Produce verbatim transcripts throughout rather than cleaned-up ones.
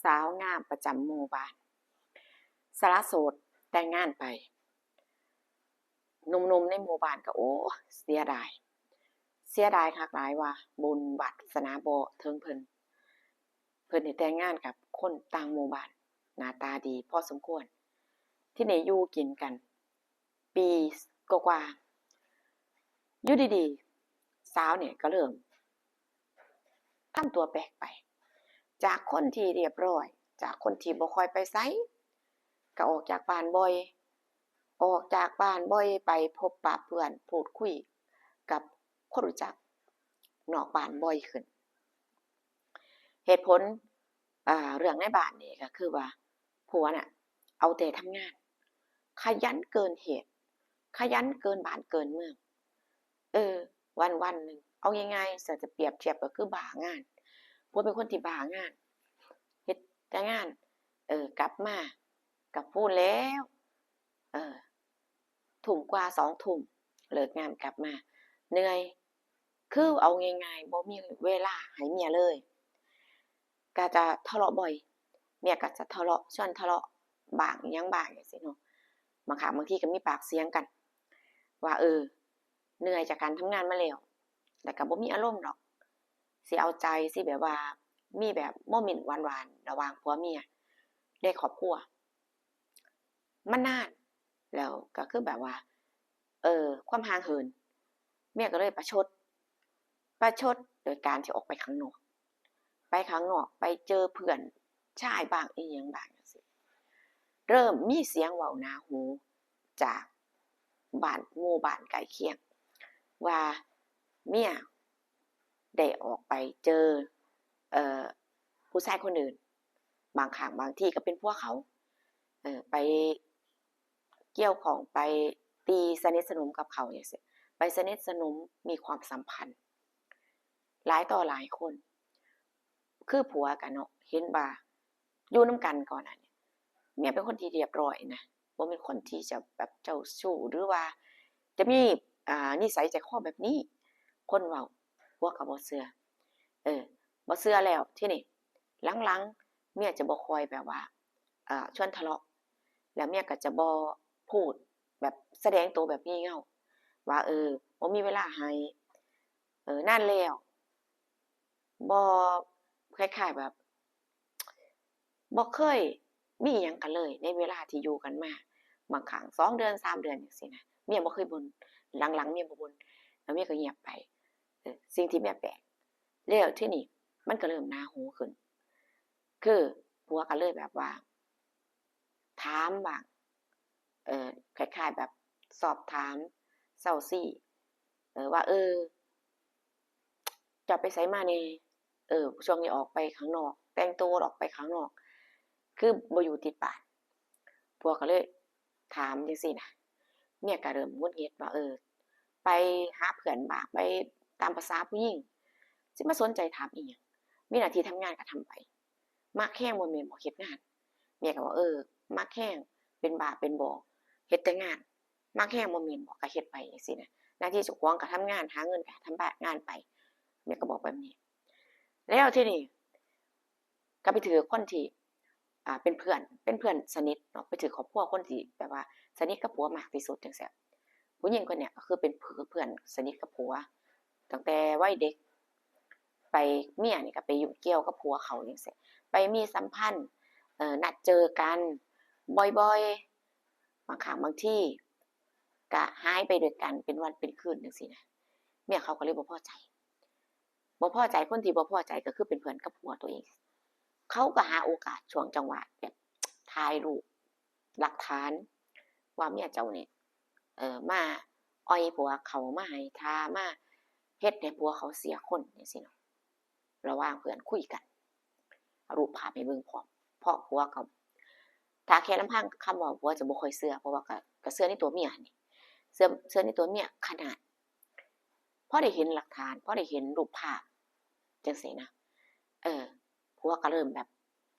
สาวงามประจำหมู่บ้าน สละโสดแต่งงานไป หนุ่มๆในหมู่บ้านก็ โอ้ เสียดาย เสียดายคักหลายว่าบุญวาสนาบ่ถึงเพิ่น เพิ่นได้แต่งงานกับคนต่างหมู่บ้าน หน้าตาดีพอสมควร ที่นี่อยู่กินกัน ปีกว่าๆ อยู่ดีๆ สาวเนี่ยก็เริ่มทำตัวแปลกไป จากคนที่เรียบร้อย จากคนที่บ่ค่อยไปไส ก็ออกจากบ้านบ่อย ออกจากบ้านบ่อย ไปพบปะเพื่อน พูดคุยกับคนรู้จักนอกบ้านบ่อยขึ้น เหตุผล อ่า เรื่องในบ้านนี่ก็คือว่า ผัวน่ะ เอาแต่ทำงาน ขยันเกินเหตุ ขยันเกินบ้านเกินเมือง เออ วันๆหนึ่ง เอาง่ายๆ ถ้าจะเปรียบเทียบก็คือบ้างาน ผัวเป็นคนที่บ้างาน เฮ็ดแต่งาน เออ กลับมา ก็พู้นแล้ว เออ ทุ่มกว่า สองทุ่ม เลิกงานกลับมา เหนื่อย คือเอาง่ายๆ บ่มีเวลาให้เมียเลย ก็จะทะเลาะบ่อย เมียก็จะทะเลาะ ชวนทะเลาะบ้าง อิหยังบ้างจั่งซี้เนาะ บางครั้งบางทีก็มีปากเสียงกัน ว่า เออ เหนื่อยจากการทำงานมาแล้ว แล้วก็บ่มีอารมณ์ดอก สิเอาใจ สิแบบว่า มีแบบโมเมนต์หวานๆ ระหว่างผัวเมียในครอบครัว มานาน แล้วก็คือแบบว่า เออ ความห่างเหิน เมียก็เลยประชด ประชดโดยการที่ออกไปข้างนอก ไปข้างนอก ไปเจอเพื่อนชายบ้าง อิหยังบ้างจั่งซี้ เริ่มมีเสียงเว้าหน้าหูจากบ้าน หมู่บ้านใกล้เคียง ว่าเมียได้ออกไปเจอ เอ่อ ผู้ชายคนอื่น บางครั้งบางทีก็เป็นผัวเขา เออ ไปเกี่ยวข้อง ไปตีสนิทสนมกับเขาจั่งซี้ ไปสนิทสนม มีความสัมพันธ์ หลายต่อหลายคน คือผัวก็เนาะ เห็นว่าอยู่นำกันก่อนหน้านี้ เมียเป็นคนที่เรียบร้อยนะ บ่เป็นคนที่จะแบบเจ้าชู้ หรือว่าจะมี อ่า นิสัยใจคอแบบนี้ คนเว้า ผัวก็บ่เชื่อ เออ บ่เชื่อแล้ว ทีนี้หลังๆ เมียจะบ่ค่อยแบบว่า เอ่อ ชวนทะเลาะ แล้วเมียก็จะบ่พูดแบบแสดงตัวแบบงี่เง่า ว่า เออ บ่มีเวลาให้ เออ นานแล้ว บ่ คล้ายๆ แบบ บ่เคยมีอิหยังกันเลย ในเวลาที่อยู่กันมา บางครั้งสองเดือน สามเดือนจั่งซี้นะ เมียบ่เคยบ่น หลังๆ เมียบ่บ่น แล้วเมียก็เงียบไป เออ สิ่งที่เมียแปลก แล้วทีนี้มันก็เริ่มหน้าหูขึ้น คือผัวก็เลยแบบว่า ถามบ้าง เอ่อ คล้ายๆ แบบสอบถามเซ้าซี้ เออ ว่า เออ เจ้าไปไสมาแหน่ เออ ช่วงนี้ออกไปข้างนอก แต่งตัวออกไปข้างนอก คือบ่อยู่ติดบ้าน ผัวก็เลยถามจั่งซี้นะ เมียก็เริ่มหงุดหงิดว่า เออ ไปหาเพื่อนบ้าง ไปตามประสาผู้หญิง สิมาสนใจถามอิหยัง มีหน้าที่ทำงานก็ทำไป มักแฮงบ่แม่นบ่เฮ็ดงาน เมียก็ว่า เออ มักแฮง เป็นบ้าเป็นบอ เฮ็ดแต่งาน มักแฮงบ่แม่นบ่ ก็เฮ็ดไปจั่งซี้นะ หน้าที่เจ้าของก็ทำงาน หาเงินก็ทำงานไป เมียก็บอกแบบนี้ แล้วทีนี้ก็ไปถืกคนที่ อ่า เป็นเพื่อน เป็นเพื่อนสนิทเนาะ ไปถืกครอบครัวคนที่แบบว่าสนิทกับผัวมากที่สุดจั่งซี้ ผู้หญิงคนเนี้ยก็คือเป็นเพื่อน เพื่อนสนิทกับผัว ตั้งแต่วัยเด็ก ไป เมียนี่ก็ไปยุ่งเกี่ยวกับผัวเขาจั่งซี้ ไปมีสัมพันธ์ เอ่อ นัดเจอกันบ่อยๆ บางครั้งบางทีก็หายไปด้วยกันเป็นวันเป็นคืนจั่งซี้นะ เมียเขาก็เลยบ่พอใจ บ่พอใจ คนที่บ่พอใจก็คือเป็นเพื่อนกับผัวตัวเอง เขาก็หาโอกาสช่วงจังหวะแบบถ่ายรูป หลักฐาน ว่าเมียเจ้านี่ เอ่อ มาอ่อยผัวเขา มาให้ท่า มาเฮ็ดให้ผัวเขาเสียคนจั่งซี้เนาะ ระหว่างเพื่อนคุยกัน เอารูปภาพให้เบิ่งพร้อม เพราะผัวก็ ถ้าแค่ลำพังคำเว้าผัวจะบ่ค่อยเชื่อ เพราะว่าก็ ก็เชื่อในตัวเมียนี่ เชื่อ เชื่อในตัวเมียขนาด พอได้เห็นหลักฐาน พอได้เห็นรูปภาพจั่งซี้นะ เออ ผัวก็เริ่มแบบ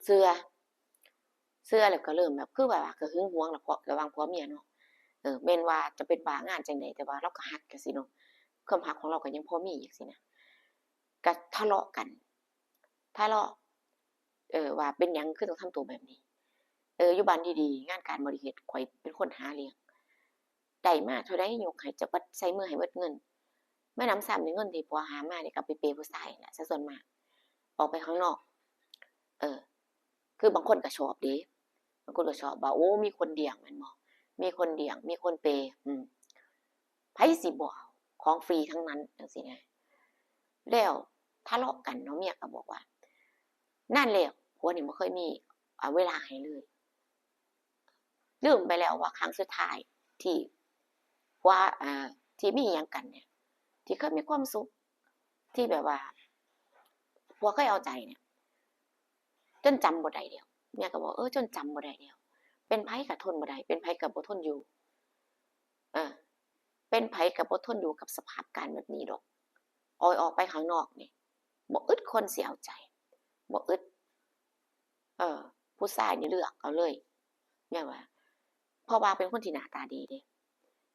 เชื่อ เชื่อแล้วก็เริ่มแบบ คือแบบว่าก็หึงหวงละ เพราะระหว่างผัวเมียเนาะ เออ แม่นว่าจะเป็นบ้างานจั่งใด แต่ว่าเราก็ฮักจั่งซี้เนาะ ความฮักของเราก็ยังพอมีจั่งซี้นะ ก็ทะเลาะกัน ทะเลาะ เออ ว่าเป็นหยังคือต้องทำตัวแบบนี้ เออ อยู่บ้านดีๆ งานการบ่ได้เฮ็ด ข้อยเป็นคนหาเลี้ยง ได้มาเท่าใดยกให้เจ้าเบิด ใส่มือให้เบิดเงิน มาหนำซ้ำนี่เงินที่ผัวหามานี่ก็ไปเปย์ผู้ชายนั่นล่ะซะส่วนมาก ออกไปข้างนอก เออ คือบางคนก็ชอบเด้ บางคนก็ชอบว่า โอ้ มีคนเลี้ยงแม่นบ่ มีคนเลี้ยง มีคนเปย์ อืม ไผสิบ่เอา ของฟรีทั้งนั้น จั่งซี้นะ แล้วทะเลาะกันเนาะ เมียก็บอกว่า นานแล้ว ผัวนี่บ่เคยมี อ่า เวลาให้เลย ลืมไปแล้วว่าครั้งสุดท้ายที่ผัว อ่า ที่มีหยังกันเนี่ย ที่เคยมีความสุข ที่แบบว่า ผัวเคยเอาใจเนี่ย จนจำบ่ได้แล้ว เมียก็บอก เออ จนจำบ่ได้แล้ว เป็นไผก็ทนบ่ได้ เป็นไผก็บ่ทนอยู่ เออ เป็นไผก็บ่ทนอยู่กับสภาพการแบบนี้ดอก ออยออกไปข้างนอกนี่ บ่อึดคนสิเอาใจ บ่อึด เออ ผู้ชายนี่เลือกเอาเลย เมียว่า เพราะว่าเป็นคนที่หน้าตาดีเด้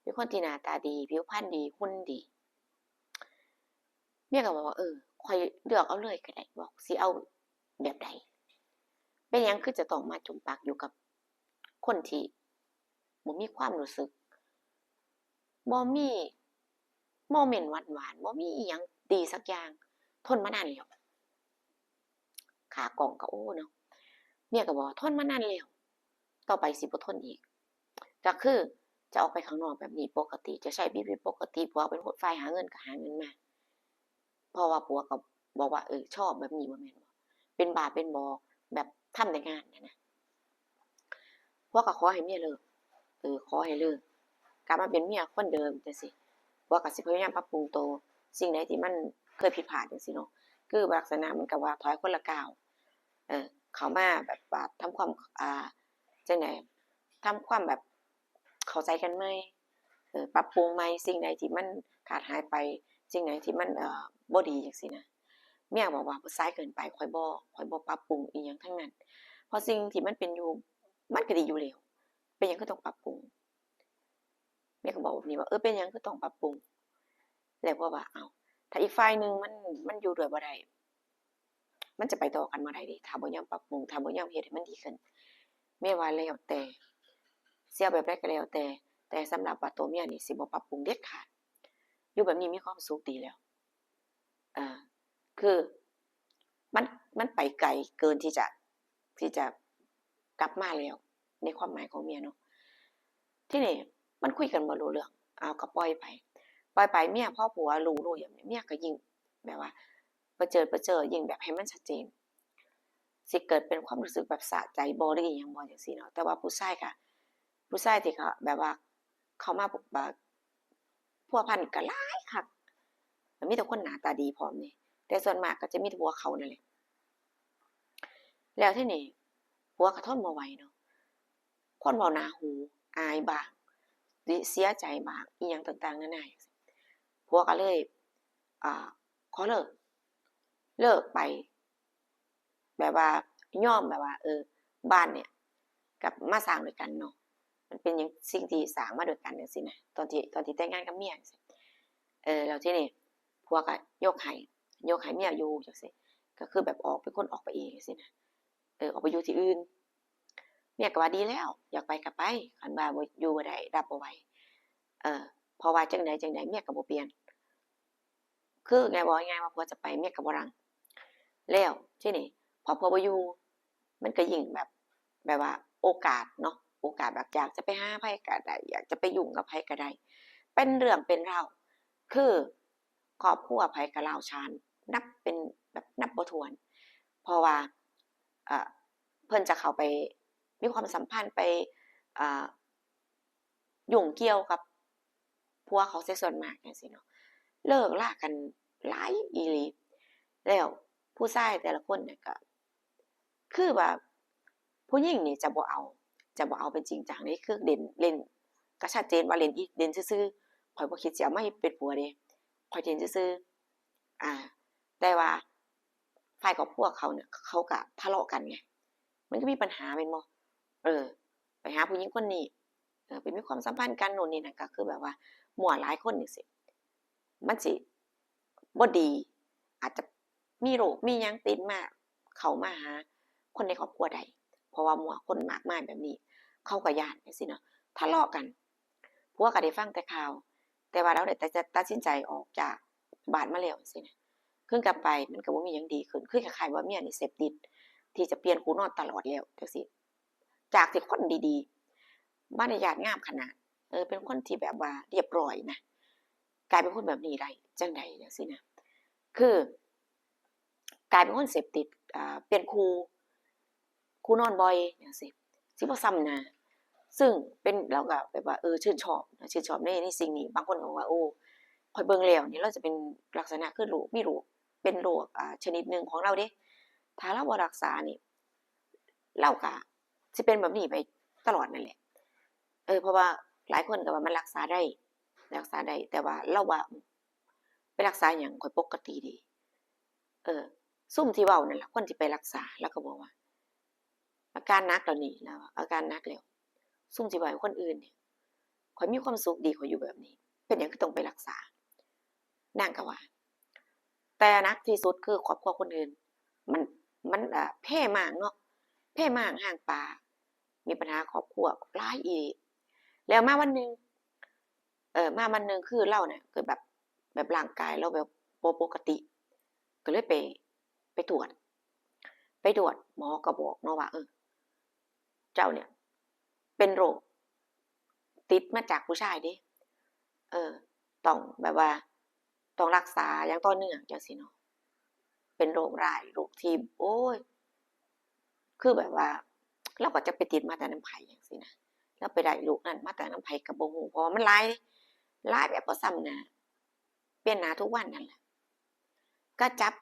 เป็นคนที่หน้าตาดี ผิวพรรณดี หุ่นดี เมียก็บอกว่า เออ ข้อยเลือกเอาเลยก็ได้ บอกสิเอาแบบใด เป็นหยังคือจะต้องมาจุมปักอยู่กับคนที่บ่มีความรู้สึก บ่มีโมเมนต์หวานๆ บ่มีอิหยังดีสักอย่าง ทนมานานแล้ว ขากล้องก็โอ้เนาะ เมียก็บอก ทนมานานแล้ว ต่อไปสิบ่ทนอีก ก็คือจะออกไปข้างนอกแบบนี้ปกติ จะใช้ชีวิตปกติ ผัวเป็นคนฝ่ายหาเงินก็หาเงินมา เพราะว่าผัวก็บอกว่า เออ ชอบแบบนี้ บ่แม่นบ่ เป็นบ้าเป็นบอ แบบทำแต่งานหั้นนะ ผัวก็ขอให้เมียเลิก เออ ขอให้เลิก กลับมาเป็นเมียคนเดิมจั่งซี้ ผัวก็สิพยายามปรับปรุงโต สิ่งใดที่มันเคยผิดพลาดจั่งซี้เนาะ คือลักษณะเหมือนกับว่าถอยคนละก้าว เออ เข้ามาแบบว่าทำความ อ่า จั่งใด ทำความแบบเข้าใจกันใหม่ เออ ปรับปรุงใหม่ สิ่งใดที่มันขาดหายไป สิ่งใดที่มัน เอ่อ บ่ดีจั่งซี้นะ เมียบอกว่า ผู้ชายเกินไป ข้อยบ่ ข้อยบ่ปรับปรุงอิหยังทั้งนั้น เพราะสิ่งที่มันเป็นอยู่ มันก็ดีอยู่แล้ว เป็นหยังคือต้องปรับปรุง เมียก็บอกแบบนี้ว่า เออ เป็นหยังคือต้องปรับปรุง แล้วผัวว่า เอ้า ถ้าอีกฝ่ายหนึ่งมัน มันอยู่ด้วยบ่ได้ มันจะไปต่อกันบ่ได้เด้ ถ้าบ่ยอมปรับปรุง ถ้าบ่ยอมเฮ็ดให้มันดีขึ้น เมียว่าแล้วแต่ สิเอาแบบใดก็แล้วแต่ แต่สำหรับว่าตัวเมียนี่สิบ่ปรับปรุงเด็ดขาด อยู่แบบนี้มีความสุขดีแล้ว อ่า คือมัน มันไปไกลเกินที่จะ ที่จะกลับมาแล้ว ในความหมายของเมียเนาะ ทีนี้มันคุยกันบ่รู้เรื่อง เอาก็ปล่อยไป ปล่อยไป เมียพอผัวรู้ รู้อย่างนี้ เมียก็ยิ่งแบบว่า ประเจิดประเจิอ ยิ่งแบบให้มันชัดเจน สิเกิดเป็นความรู้สึกแบบสะใจบ่หรืออีหยังบ่จั่งซี้เนาะ แต่ว่าผู้ชายก็ ผู้ชายที่เขาแบบว่าเข้ามาแบบ พัวพันก็หลายคัก มันมีแต่คนหน้าตาดีพร้อมนี่ แต่ส่วนมากก็จะมีแต่ผัวเขานั่นแหละ แล้วทีนี้ผัวก็ทนบ่ไหวเนาะ คนเว้าหน้าหู อายบ้าง เสียใจบ้าง อิหยังต่างๆ นานา ผัวก็เลย อ่า ขอเลิก เลิกไป แบบว่ายอมแบบว่า เออ บ้านเนี่ย กลับมาสร้างด้วยกันเนาะ มันเป็นหยัง สิ่งที่สร้างมาด้วยกันจั่งซี้นะ ตอนที่ ตอนที่แต่งงานกับเมียจั่งซี้ เออ แล้วทีนี้ผัวก็ยกให้ ยกให้เมียอยู่จั่งซี้ ก็คือแบบออก เป็นคนออกไปเองจั่งซี้นะ เออ ออกไปอยู่ที่อื่น เมียก็ว่าดีแล้ว อยากไปก็ไป คันว่าบ่อยู่บ่ได้ รับบ่ไหว เออ เพราะว่าจั่งใดจั่งใดเมียก็บ่เปลี่ยน คือไง บอกง่ายๆว่าผัวจะไปเมียก็บ่รั้ง แล้วทีนี้พอผัวบ่อยู่ มันก็ยิ่งแบบ แบบว่าโอกาสเนาะ โอกาสแบบอยากจะไปหาไผก็ได้ อยากจะไปยุ่งกับไผก็ได้ เป็นเรื่องเป็นราว คือครอบครัวไผก็ร้าวฉาน นับเป็นแบบนับบ่ถ้วน เพราะว่า เอ่อ เพิ่นจะเข้าไปมีความสัมพันธ์ ไป เอ่อ ยุ่งเกี่ยวกับผัวเขาเสียส่วนมากจั่งซี้เนาะ เลิกลากันหลายอีหลี แล้วผู้ชายแต่ละคนเนี่ยก็ คือว่าผู้หญิงนี่จะบ่เอา จะบ่เอาเป็นจริงจังเด้ คือเล่น เล่น ก็ชัดเจนว่าเล่นอี เล่นซื่อๆ ข้อยบ่คิดสิเอามาเป็นผัวเด้ ข้อยเล่นซื่อๆ อ่า แต่ว่าฝ่ายครอบครัวเขาเนี่ย เขาก็ทะเลาะกันไง มันก็มีปัญหาแม่นบ่ เออ ไปหาผู้หญิงคนนี้ เออ ไปมีความสัมพันธ์กันโน่นนี่นั่น ก็คือแบบว่ามั่วหลายคนจั่งซี้ มันสิบ่ดี อาจจะมีโรคมีหยังติดมา เข้ามาหา คนในครอบครัวได้ เพราะว่าหมู่คนมากมายแบบนี้ เขาก็ย้านจั่งซี้เนาะ ทะเลาะกัน ผัวก็ได้ฟังแต่ข่าว แต่ว่าลาวได้ตัด ตัดสินใจออกจากบ้านมาแล้วจั่งซี้นะ คืนกลับไปมันก็บ่มีหยังดีขึ้น คือคล้ายๆว่าเมียนี่เสพติด ที่จะเปลี่ยนคู่นอนตลอดแล้วจั่งซี้ จากที่คนดีๆ มารยาทงามขนาด เออ เป็นคนที่แบบว่าเรียบร้อยนะ กลายเป็นคนแบบนี้ได้จั่งใดจั่งซี้นะ คือ กลายเป็นคนเสพติด อ่า เปลี่ยนคู่ คู่นอนบ่อยจั่งซี้ สิบ่ซ้ำหน้า ซึ่งเป็น ลาวก็แบบว่า เออ ชื่นชอบนะ ชื่นชอบใน ในสิ่งนี้ บางคนก็บอกว่า โอ้ ข้อยเบิ่งแล้วนี่ลาวจะเป็นลักษณะคือโรค มีโรค เป็นโรค อ่า ชนิดหนึ่งของลาวเด้ ถ้าลาวบ่รักษานี่ ลาวก็สิเป็นแบบนี้ไปตลอดนั่นแหละ เออ เพราะว่าหลายคนก็ว่ามันรักษาได้ รักษาได้ แต่ว่าลาวว่า ไปรักษาหยัง ข้อยปกติดี เออ ซุมที่เว้านั่นล่ะ คนที่ไปรักษา ลาวก็บอกว่า อาการหนักแล้วนี่ ลาวว่า อาการหนักแล้ว ซุมที่เว้าให้คนอื่นนี่ ข้อยมีความสุขดี ข้อยอยู่แบบนี้ เป็นหยังคือต้องไปรักษา นางก็ว่า แต่หนักที่สุดคือครอบครัวคนอื่น มัน มัน อ่า แพร่หมางเนาะ แพร่หมาง ฮ้างปา มีปัญหาครอบครัวหลายอีหลี แล้วมาวันหนึ่ง เอ่อ มาวันหนึ่งคือลาวเนี่ย คือแบบ แบบร่างกายลาวแบบบ่ปกติ ก็เลยไป ไปตรวจ ไปตรวจ หมอก็บอกเนาะว่า เออ เจ้าเนี่ย เป็นโรค ติดมาจากผู้ชายเด้ เออ ต้องแบบว่า ต้องรักษาอย่างต่อเนื่องจั่งซี้เนาะ เป็นโรคร้าย โรคที่ โอ้ย คือแบบว่า ลาวก็จักไปติดมาแต่นำไผจั่งซี้นะ ลาวไปได้โรคนั้นมาแต่นำไผก็บ่ฮู้ เพราะว่ามันหลาย หลายแบบบ่ซ้ำหน้า เปลี่ยนหน้าทุกวันนั่นแหละ ก็จับ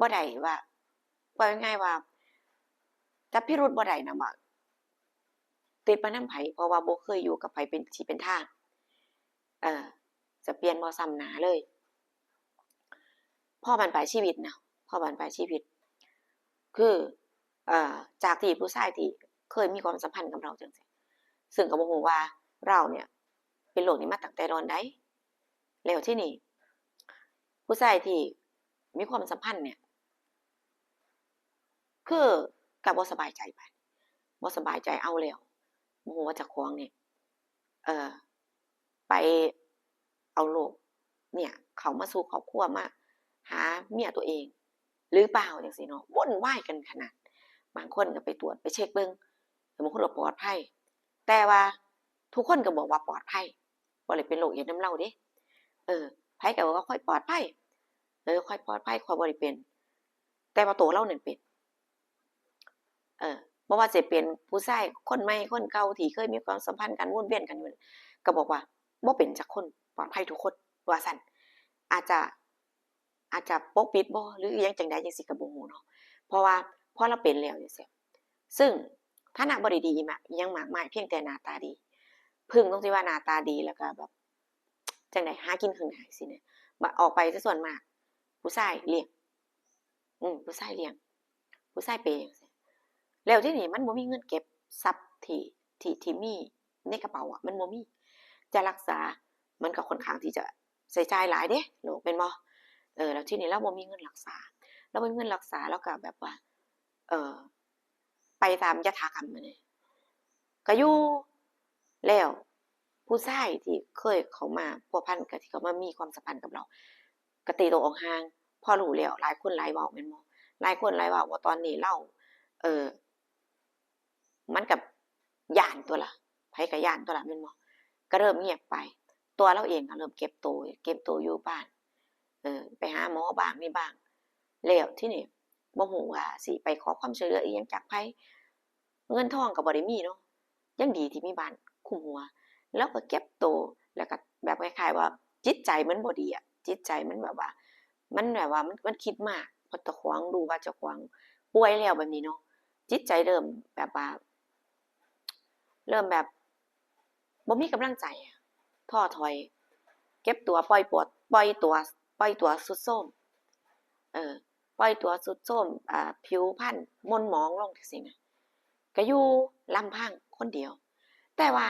บ่ได้ว่า เว้าง่ายๆว่า จับพิรุธบ่ได้นะว่า ติดมานำไผ เพราะว่าบ่เคยอยู่กับไผเป็นที่เป็นทาง เอ่อ จะเปลี่ยนบ่ซ้ำหน้าเลย พ้อบั้นปลายชีวิตนะ พ้อบั้นปลายชีวิต คือ เอ่อ จากที่ผู้ชายที่เคยมีความสัมพันธ์กับลาวจั่งซี้ ซึ่งก็บ่ฮู้ว่าลาวเนี่ย เป็นโรคนี้มาตั้งแต่ดอนใด แล้วทีนี้ ผู้ชายที่มีความสัมพันธ์เนี่ย คือก็บ่สบายใจไป บ่สบายใจเอาแล้ว บ่ฮู้ว่าเจ้าของนี่ เอ่อ ไปเอาโรคเนี่ยเข้ามาสู่ครอบครัว มาหาเมียตัวเองหรือเปล่าจั่งซี้เนาะ วุ่นวายกันขนาด บางคนก็ไปตรวจไปเช็คเบิ่ง บางคนก็ปลอดภัย แต่ว่าทุกคนก็บอกว่าปลอดภัย บ่ได้เป็นโรคเอดส์นำลาวเด้ เออ ไผก็บอกว่าข้อยปลอดภัย เออ ข้อยปลอดภัย ข้อยบ่ได้เป็น แต่ว่าตัวลาวนั่นเป็น เออ บ่ว่าสิเป็นผู้ชายคนใหม่คนเก่าที่เคยมีความสัมพันธ์กันวนเวียนกันอยู่ ก็บอกว่าบ่เป็นจักคน ปลอดภัยทุกคน ว่าซั่น อาจจะ อาจจะปกปิดบ่ หรืออิหยังจั่งใดจั่งซี้ก็บ่ฮู้เนาะ เพราะว่าพอลาวเป็นแล้วจั่งซี้ ซึ่งฐานะบ่ได้ดีมาก อิหยังมากมาย เพียงแต่หน้าตาดี พึ่งตรงที่ว่าหน้าตาดี แล้วก็แบบ จั่งใด หากินข้างหน้าจั่งซี้นะ บัดออกไปซะส่วนมาก ผู้ชายเลี้ยง อืม ผู้ชายเลี้ยง ผู้ชายเปย์จั่งซี้ แล้วทีนี้มันบ่มีเงินเก็บทรัพย์ที่ ที่ ที่มีในกระเป๋าอะ มันบ่มี จะรักษา มันก็ค่อนข้างที่จะใช้จ่ายหลายเด้ โรค แม่นบ่ เออ แล้วทีนี้ลาวบ่มีเงินรักษา ลาวบ่มีเงินรักษา ลาวก็แบบว่า เอ่อ ไปตามยถากรรมหั้นเด้ ก็อยู่ แล้วผู้ชายที่เคยเข้ามาพัวพัน ก็ที่เข้ามามีความสัมพันธ์กับลาว ก็ตีตัวออกห่าง พอรู้แล้ว หลายคนหลายเว้าแม่นบ่ หลายคนหลายเว้าว่าตอนนี้ลาว เอ่อ มันก็ย้านตั๊วล่ะ ไผก็ย้านตั๊วล่ะแม่นบ่ ก็เริ่มเงียบไป ตัวลาวเองก็เริ่มเก็บโต เก็บโตอยู่บ้าน เออ ไปหาหมอบ้างนี่บ้าง แล้วทีนี้บ่ฮู้ว่าสิไปขอความช่วยเหลืออิหยังจากไผ เงินทองก็บ่ได้มีเนาะ ยังดีที่มีบ้านคุมหัว ลาวก็เก็บโต แล้วก็แบบคล้ายๆว่าจิตใจมันบ่ดีอะ จิตใจมันแบบว่า มันแบบว่ามัน มันคิดมาก เพราะเจ้าของรู้ว่าเจ้าของป่วยแล้วแบบนี้เนาะ จิตใจเริ่มแบบว่า เริ่มแบบบ่มีกำลังใจอะ ท้อถอย เก็บตัว ปล่อยปวด ปล่อยตัว ปล่อยตัวทรุดโทรม เออ ปล่อยตัวทรุดโทรม อ่า ผิวพรรณหม่นหมองลงจั่งซี้นะ ก็อยู่ลำพังคนเดียว แต่ว่า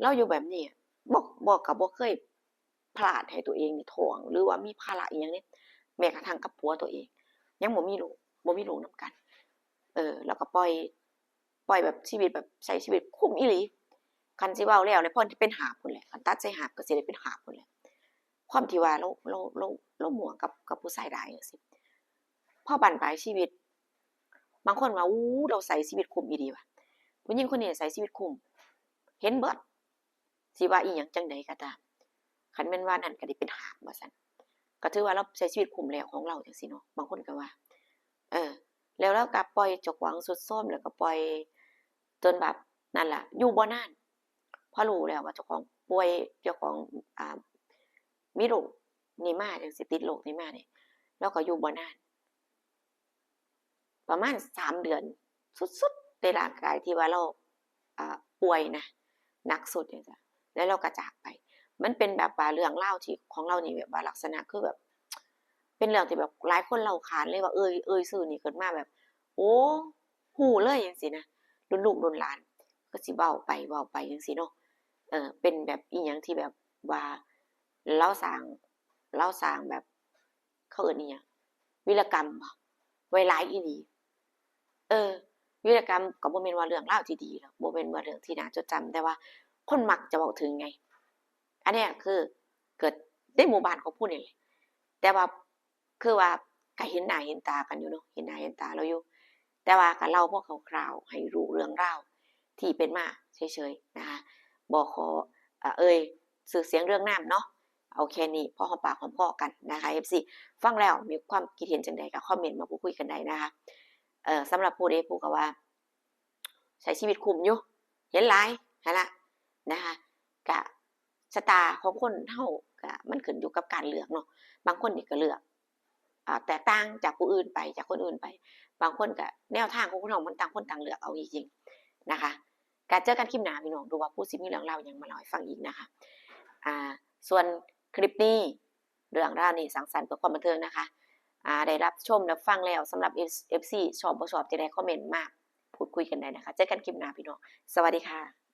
ลาวอยู่แบบนี้อะ บ่ บ่ ก็บ่เคยพลาดให้ตัวเองนี่ท้อง หรือว่ามีภาระอิหยังเด้ แม้กระทั่งกับผัวตัวเอง ยังบ่มีลูก บ่มีลูกนำกัน เออ แล้วก็ปล่อย ปล่อยแบบชีวิตแบบใช้ชีวิตคุ้มอีหลี คันสิเว้าแล้ว แล้วพอเป็นหาบพู้นแหละ คันตัดใส่หาบก็สิได้เป็นหาบพู้นแหละ ความที่ว่าเรา เรา เรา เรามั่วกับ กับผู้ชายหลายจั่งซี้ พอบั้นปลายชีวิต บางคนว่า อู้ เราใช้ชีวิตคุ้มอีหลีว่ะ ผู้หญิงคนนี้ใช้ชีวิตคุ้ม เห็นเบิด สิว่าอีหยังจั่งใดก็ตาม คันแม่นว่านั่นก็ได้เป็นหาบว่าซั่น ก็ถือว่าเราใช้ชีวิตคุ้มแล้วของเราจั่งซี้เนาะ บางคนก็ว่า เออ แล้วเราก็ปล่อยเจ้าของทรุดโทรม แล้วก็ปล่อยจนแบบนั่นล่ะ อยู่บ่นาน พอรู้แล้วว่าเจ้าของป่วย เจ้าของ อ่า มีโรคนี้มาจั่งซี้ ติดโรคนี้มานี่ เราก็อยู่บ่นาน ประมาณสามเดือน สุดๆ ในร่างกายที่ว่าเรา อ่า ป่วยนะ หนักสุดจั่งซี้ แล้วเราก็จากไป มันเป็นแบบว่าเรื่องราวที่ ของเรานี่แบบว่าลักษณะคือแบบ เป็นเรื่องที่แบบหลายคนเล่าขานเลยว่า เอ่ย เอ่ยชื่อนี่ขึ้นมาแบบ โอ้ ฮู้เลยจั่งซี้นะ รุ่นลูกรุ่นหลานก็สิเว้าไป เว้าไปจั่งซี้เนาะ เออ เป็นแบบอีหยังที่แบบว่า ลาวสร้าง ลาวสร้างแบบ เขาเอิ้นอีหยัง วีรกรรมบ่ ไว้หลายอีหลี เออ วีรกรรมก็บ่แม่นว่าเรื่องราวที่ดีหรอก บ่แม่นว่าเรื่องที่น่าจดจำ แต่ว่าคนมักจะเว้าถึงไง อันเนี้ยคือเกิดในหมู่บ้านของผู้นี่แหละ แต่ว่าคือว่าก็เห็นหน้าเห็นตากันอยู่เนาะ เห็นหน้าเห็นตาเราอยู่ แต่ว่าก็เล่าพอคร่าวๆ ให้รู้เรื่องราวที่เป็นมาเฉยๆ นะคะ บ่ขอ เอ่อ เอ่ยชื่อเสียงเรียงนามเนาะ เอาแค่นี้พอหอมปากหอมคอกันนะคะ เอฟซี ฟังแล้วมีความคิดเห็นจั่งใดก็คอมเมนต์มาพูดคุยกันได้นะคะ เอ่อ สำหรับผู้ใดผู้ก็ว่า ใช้ชีวิตคุ้มอยู่ เห็นหลายหั้นล่ะนะคะ กะชะตาของคนเฮา กะมันขึ้นอยู่กับการเลือกเนาะ บางคนนี่ก็เลือก อ่า แตกต่างจากผู้อื่นไป จากคนอื่นไป บางคนก็แนวทางของคนเฮามันต่างคนต่างเลือกเอาจริงๆ นะคะ ก็เจอกันคลิปหน้าพี่น้อง ดูว่าผู้สิมีเรื่องราวหยังมาเล่าให้ฟังอีกนะคะ อ่า ส่วนคลิปนี้ เรื่องราวนี้สร้างสรรค์เพื่อความบันเทิงนะคะ อ่า ได้รับชมรับฟังแล้ว สำหรับ เอฟซี ชอบบ่ชอบจั่งใดคอมเมนต์มาพูดคุยกันได้นะคะ เจอกันคลิปหน้าพี่น้อง สวัสดีค่ะ